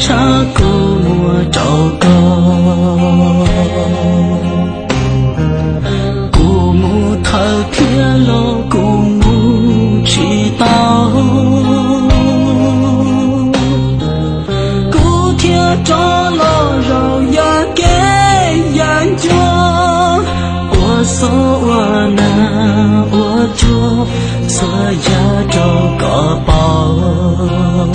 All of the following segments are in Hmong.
tshab kuv muab rau koj. Kuv mus thawj thiab los kuv mus tsis tau. Kuv thiaj rov los zaum yaj kev yaj ncua, ua xob ua nag ua cuag txhua yam rau koj pom.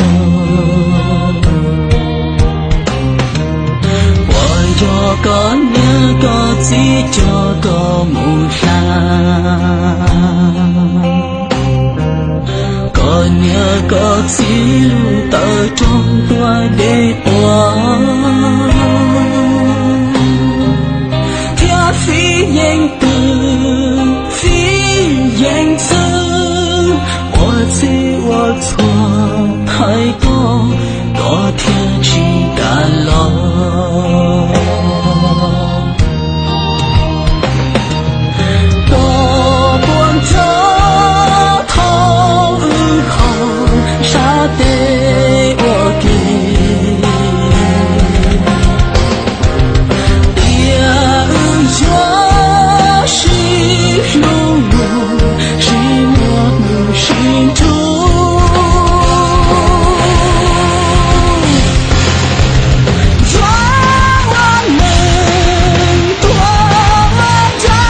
Puas yog koj niam koj txiv coj koj mus hla? Koj niam koj txiv lub tawm rooj tuaj deb puas, thiab fij yeej twm fij yeej txwv, ua txhij ua txhua thaiv koj, koj thiaj tsis kam los. Koj puas nco thaum wb ho sab tes ua ke, tias wb yuav sib hlub mus, sib muaj mus sib nrug. Yuav ua neej tuag ua ntsa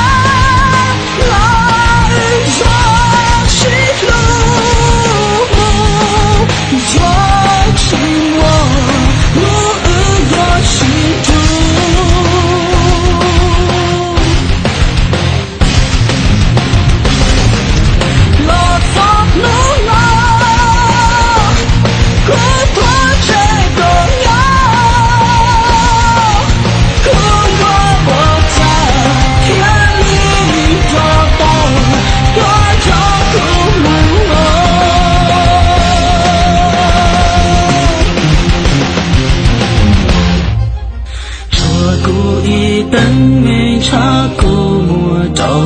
los yuav sib hlub mus, yuav tsis muaj hnub wb yuav sib nrug. Los txog hnub no, kuv tuav tseg koj nyob, kuv yuav ua cas thiaj li rov tau tuaj nrog kuv mus. Tshuav kuv ib teev me ntshav kuv muab rau